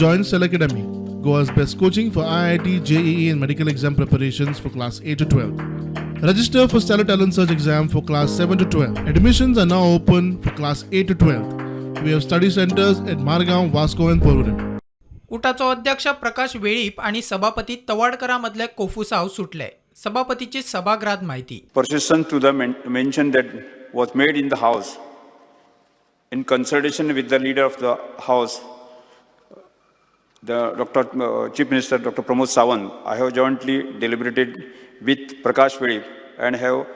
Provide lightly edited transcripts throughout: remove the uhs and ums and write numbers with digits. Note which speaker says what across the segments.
Speaker 1: Join Cell Academy, Goa's best coaching for IIT, JEE, and medical exam preparations for class 8 to 12. Register for Stellar Talent Search exam for class 7 to 12. Admissions are now open for class 8 to 12. We have study centers at Margaon, Vasco, and Porvorim.
Speaker 2: उटाचो अध्यक्ष प्रकाश वेळीप आणि सभापती तवाडकरा मदले कोफुसाव सुटले. सभापतीची सभागृहात माहिती.
Speaker 3: Persistent to the mention that was made in the House, in consultation with the leader of the House, the Dr. Chief Minister Dr. Pramod Sawant, I have jointly deliberated with Prakash Velip and have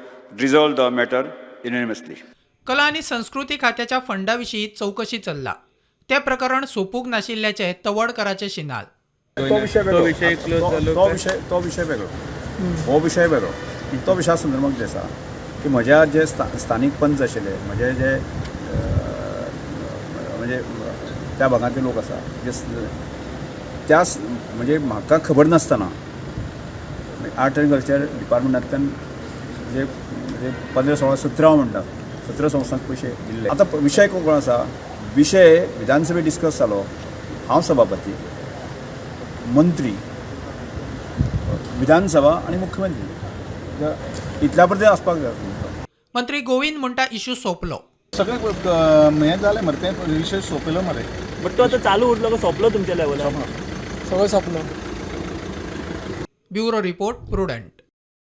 Speaker 3: resolved the matter unanimously.
Speaker 2: कला आणि संस्कृती खात्याच्या फंडाविशीं चवकशी चल्ला. ते प्रकरण सोपूंक नाशिल्ल्याचें तवडकराचें शिनाल.
Speaker 4: तो विशय
Speaker 5: तो
Speaker 4: वेगळो.
Speaker 5: विशय क्लोज जालो
Speaker 4: तो
Speaker 5: काय?
Speaker 4: विशय वेगळो, हो विशय वेगळो. तो विशया संदर्भात जे आसा की म्हज्या जे स्थानीक पंच आशिल्ले, म्हजे जे म्हणजे त्या भागांतले लोक आसा जे त्या म्हणजे म्हाका खबर नासतना आर्ट आनी कल्चर डिपार्टमेंटांतल्यान जे म्हणजे 15 16 17 म्हणटा, 17 संस्थांक पयशे दिल्ले. आतां विशय कोण आसा, विशय विधानसभेत डिस्कस जालो. हांव सभापती, मंत्री, विधानसभा आनी मुख्यमंत्री, इतल्या परते आसपाक जाय.
Speaker 2: मंत्री गोविंद म्हणटा, इशू सोंपलो.
Speaker 6: सगळें हें जालें मरे, तें विशय सोंपयलो मरे.
Speaker 5: बट तो आतां चालू उरलो काय सोंपलो तुमच्या लेवलार?
Speaker 7: सगळं सोंपलो.
Speaker 2: Bureau report, prudent.